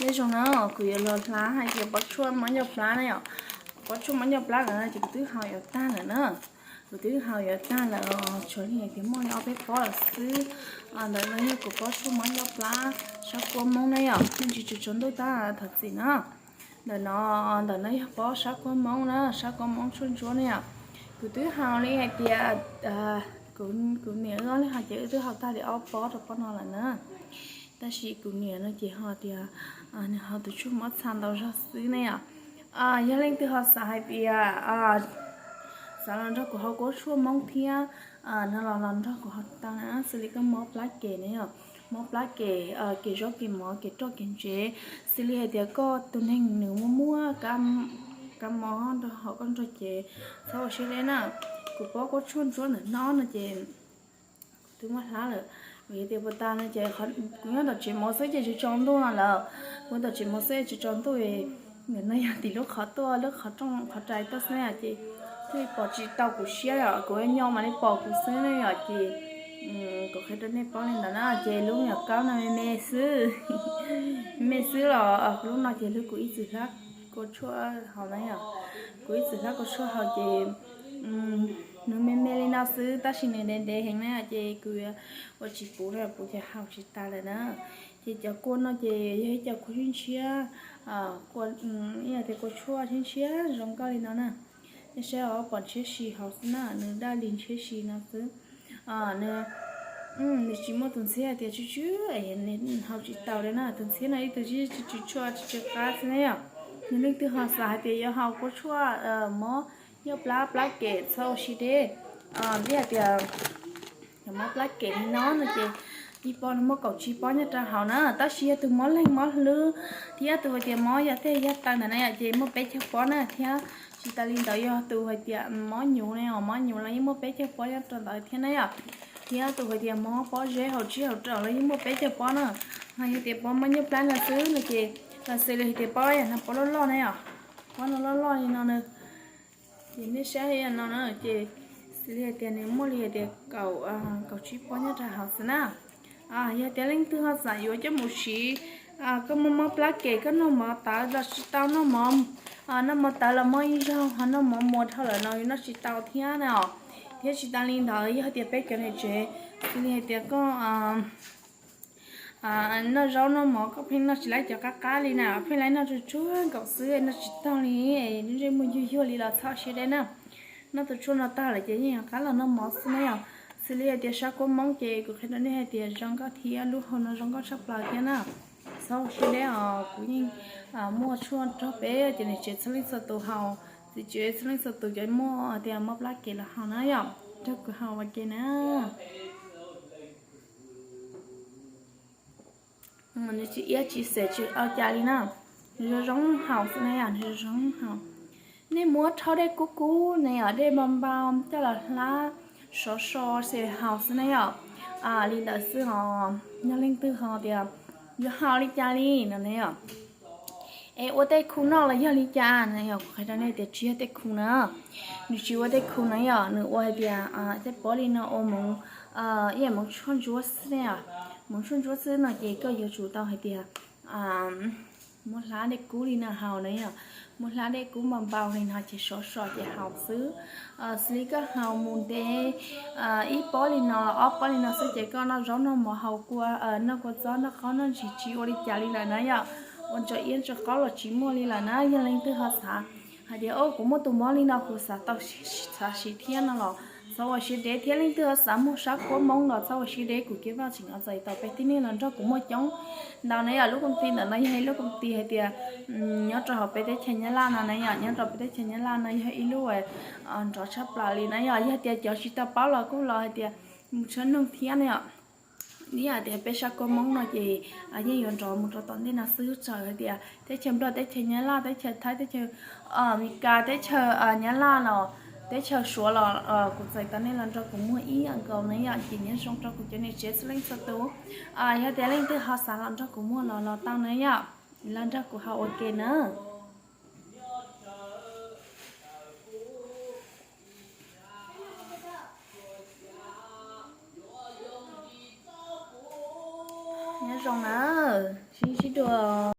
Nyob zoo na, kuv yuav los hla hais tias pob tshuaj mob ncauj plab na yom. Pob tshuaj mob ncauj plab ntawm no ces kuv twb haus yuav tag lawm na. Kuv twb haus yuav tag lawm, tshuav li hais tias muaj li ob peb pob lawm xwb. Ntawm no yog kuv pob tshuaj mob ncauj plab sab kua Hmoob na yom, me ntsis tsaus ntuj tab thov txim na. Ntawm no, ntawm no yog pob sab kua Hmoob na, sab kua Hmoob tshuaj ntsuab na yom. Kuv twb haus li hais tias, kuv niam wb ob leeg haus ces wb twb haus tag li ob pob rau pob no lawm na. Tab sis kuv niam no ces ho tias nws haus tus tshuaj mob txha ntau zog xwb ne yom. Yog leej twg ho xav hais tias xav los nrog kuv haus kua tshuaj Hmoob thiab no los los nrog kuv haus tau na, xws li koj mob plab kem ne yom, mob plab kem, kem zaub kem mov kem roj kem ntsev, xws li hais tias koj tus neeg nws muaj muaj kab mob nrog hauv koj nrog cev, txhob ua siab deb na. Kuv pob kua tshuaj ntsuab ntawm no no ces kuv twb muab hlab lawm, vim tias puas tas no ces kuv nyob tom tsev mov xwb ces tsaus ntuj no lawm. Kuv tom tsev mov xwb tsaus ntuj, nim no yog tim lub qhov tuaj lub qhov rooj qhov rais tuaj xwb ces thiaj li pom tsis tau kuv siab yom, kuv nyo mas li pom kuv xwb ne yom ces kuv qhia rau nej paub li ntawd na ces lub nyuam kaub no me me xwb, me xwb los lub no ces lub kuv ib txwm hlab kua tshuaj haus na yom, kuv ib txwm hlab kua tshuaj haus ces nws me me li no xwb tab sis nws ntev ntev heev na ces kuv ua tsis puv na, puv ces haus tsis tas lawm na. Ces cov kua no ces yog ib co kua tshiab ntshiab, ib yam tias kua tshuaj ntshiab ntshiab zoo nkauj li no na. Nej saib os, pom ntshiab si hauv xwb na, nws daj li ntshiab si no xwb. Nws tsis muaj tus ntxhiab hais tias tsw tsw es haus tsis tau li na, tus ntxhiab no ib tug tsw tsw tshuaj tsw tsw qab xwb na yom. Yog leej twg ho xav hais tias yuav haus kua tshuaj mob ncauj plab plab kem txhob ua siab deb, ib yam tias mob plab kem li no no ces ib pob no muaj kaum tsib pob nyob rau hauv na, tab sis yog tus mob leeg mob hlwb thiab tus hais tias mob yog tej yog taw ntawd na yom ces muaj peb caug pob na thiab. Tsis tas li ntawd yog tus hais tias mob nyuv na yom, mob nyuv los yeej muaj peb caug pob nyob rau ntawd thiab na yom. Thiab tus hais tias mob pob zeb hauv tsib hauv rau los yeej muaj peb caug pob na. Ho yog tias pob mob ncauj plab no xwb no ces xws li hais tias pob yam no pob loj loj na yom, pob no loj loj li no na. Ces nej saib no na ces xws li hais tias nws muaj li hais tias kaum tsib pob nyob rau hauv xwb na. Yog tias leej twg ho xav yuav coj mus siv, koj muaj mob plab kem koj noj mov tawv los tsis tau, noj mov, noj mov tawv los mob ib zaug, ho noj mov muas dhau lawm no noj tsis tau thiab na. Thiab tsis tas li ntawd yog tias peb cov niam tsev xws li hais tias koj noj zaub noj mov koj pheej noj tsis laib cov qab qab li na, pheej laib noj tsuag tsuag nkaus xwb noj tsis taug li, ntsej muag yuag yuag li los txhob siab deb na. Noj tus tshuaj no tag lawm ces yeej yuav qab los noj mov xwb na yom. Xws li hais tias sab kua Hmoob ces kuv qhia rau nej hais tias zoo nkauj thiab lub hau no zoo nkauj tshaj plaws thiab na. Txhob siab deb os, kuv yeej muaj tshuaj rau peb cov niam tsev txhua leej txhua tus haus, txiv tsev txhua leej txhua tus cov muaj tias mob plab kem los haus na yom, nrog kuv haus ua ke na. Nws tsis iab tsis xem tsis au cas li na, nws zoo zoo haus xwb na yom, nws zoo zoo haus. Nej muab rhaub dej kub kub na yom, dej npau npau coj los hlab sov so ces haus xwb na yom. Li ntawd xwb os, yog leej twg ho tias yuav haus li cas li no na yom. Es ua tej khu noj los yog li cas na yom, kuv qhia rau nej tias tsis yog tej khu na, nws tsis ua tej khu na yom, nws ua hais tias tej pob li no ua hmoov, ib yam hmoov tshuaj ntsuab xwb na yom. Hmoov tshuaj ntsuab xwb no ces koj yuav tsum tau hais tias muab hlab dej kub li no haus na yom, muab hlab dej kub npau npau li no ces sov so ces haus xwb. Xws li koj haus mus ntev ib pob li no los ob pob li no xwb ces koj noj zaub noj mov haus kua, noj kua txob noj qaub noj ntsis tsis ua li cas li lawm na yom, ua ntsaum iab ntsaum qaub los tsis muaj li lawm na. Yog leej twg ho xav hais tias o kuv muaj tus mob li no kuv xav tau, xav siv thiab no los txhob ua siab deb, thiab leej twg ho xav muag sab kua Hmoob los txhob ua siab deb, kuv Kiab Vaj tseem txais tau peb tib neeg los nrog kuv muag coob ntau na yom. Lub koom ti ntawm no yog ib lub koom ti hais tias nyob rau hauv peb teb chaws Nyab Laj no na yom, nyob rau peb teb chaws Nyab Laj no yog ib lub nrov tshaj plaws li na yom. Yog tias cov tsis tau paub los kuj los hais tias mus tshawb nug thiab na yom. Ib yam tias peb sab kua Hmoob no ces yeej yuav nrov mus rau tom ntej no xwb, txawm hais tias teb chaws Nplog, teb chaws Nyab Laj, teb chaws Thaib, teb chaws Amelikas, teb chaws Nyab Laj los teb chaws Suav los kuv txais tau nej los nrog kuv muag ib yam nkaus na yom. Ces nyob zoo rau kuv cov niam tsev txhua leej txhua tus, yog tias leej twg ho xav los nrog kuv muag los los tau na yom, los nrog kuv haus ua ke na. Nyob zoo na, sib ntsib dua.